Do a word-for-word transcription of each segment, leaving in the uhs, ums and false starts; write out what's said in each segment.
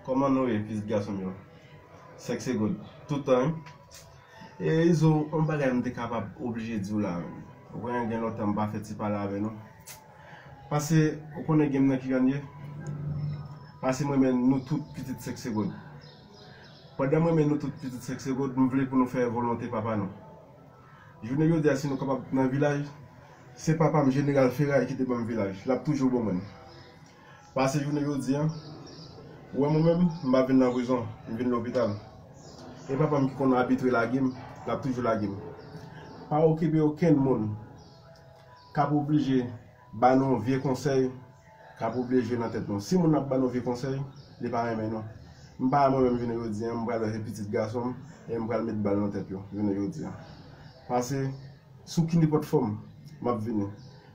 Kòman nou ye, pitit gason m yo? Senk segonn. Tout tan, wi. E Izo, yon bagay m te kapab oblije di w la, menm. Ou konnen gen lontan m pa fè ti pale avè nou. Pase, ou konnen gen m nan ki gannye? Pase m renmen nou tout pitit senk segonn. Pandan m renmen nou tout pitit senk segonn, m vle pou nou fè volonte papa nou. Jounen jodi a, si nou kapab nan vilaj, se papa m, Jeneral Feray, ki te ban m vilaj. L ap toujou ban mwen l. Pase jounen jodi a, ou wè mwen menm, m pa vin nan prizon, m vin lopital. E papa m ki konn abitye lage m, l ap toujou lage m. Pa okipe okenn moun k ap oblije ba nou vye konsèy, k ap oblije jwe nan tèt nou. Si moun ap ba nou vye konsèy, li pa renmen nou. M pa mwen menm jounen jodi a, m pral wè se pitit gason m, e m pral met bal nan tèt yo jounen jodi a. Pase, sou ki nenpòt fòm, m ap vini.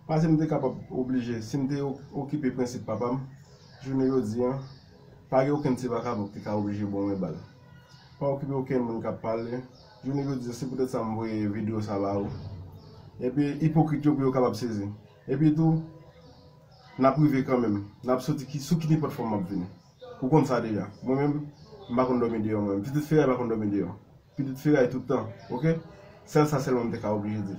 Pase m te kapab oblije, si m te o-, okipe prensip papa m, jounen jodi a, pa gen okenn ti vakabon ki te ka oblije ban mwen bal. Pa okipe okenn moun k ap pale. Jounen jodi a, se poutèt sa m voye videyo sa ba ou. Epi, ipokrit yo pou yo kapab sezi. Epi tou, n ap rive kanmenm. N ap soti ki, sou ki nenpòt fòm m ap vini. Ou konn sa deja. Mwen menm, m pa konn dòmi deyò mwen menm. Pitit Feray pa konn dòmi deyò. Pitit Feray tout tan, oke? Sèl sa sèlman m te ka oblije di.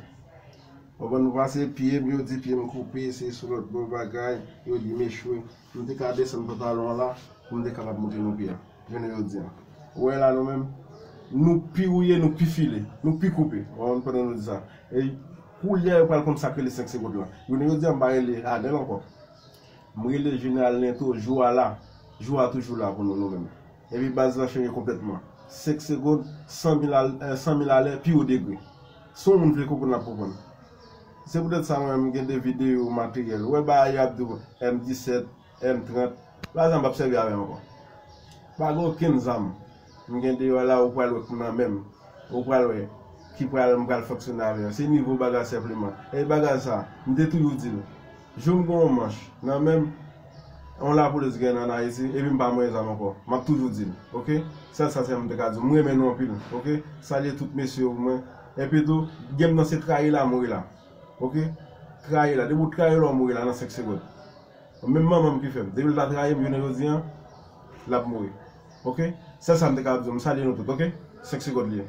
Ou konprann, nou pase pye m, yo di pye m koupe, se sou lòt bò bagay, yo di m echwe. M te ka desann pantalon an la, pou m te kapab montre nou pye a. Jounen jodi a. Ou wè la nou menm, nou pi wouye, nou pi file, nou pi koupe. Ou konprann, pandan nou di sa. E koulye a yo pral konn sa k rele senk segonn lan. Jounen jodi a, m pa rele Adèl ankò. M rele Jeneral Lento, jou a la. Jou a toujou la pou nou, nou menm. Epi baz lan chanje konplètman. Senk segonn, san mil al-, eh, san mil alè, pi wo degre. Si yon moun vle konprann, l ap konprann. Se poutèt sa mwen menm m gen de videyo materyèl. Ou wè bagay yo ap di w M disèt, M trant. Bagay sa m p ap sèvi avè l ankò. Pa gen okenn zam. M gen deyò la, ou pral wè k nan men m. Ou pral wè ki pral, m pral fonksyone avè yo. Se nivo bagay senpleman. E bagay sa, m te toujou di l. Jou m gen yon manch nan men m, yon lapolis gen an Ayiti, epi m pa manyen zam ankò. M ap toujou di l, oke? Sèl sa sèlman m te ka di w. M renmen nou anpil, oke? Salye tout mesye yo pou mwen. Epi tou, gen m nan se trayi la, mouri la. Oke? Trayi la. Depi w trayi la, w mouri la nan senk segonn. Menm manman m ki fè m. Depi l ta trayi m, jounen jodi a, l ap mouri. Oke? Sèl sa m te ka di w. M salye nou tout, oke? Senk segonn li ye.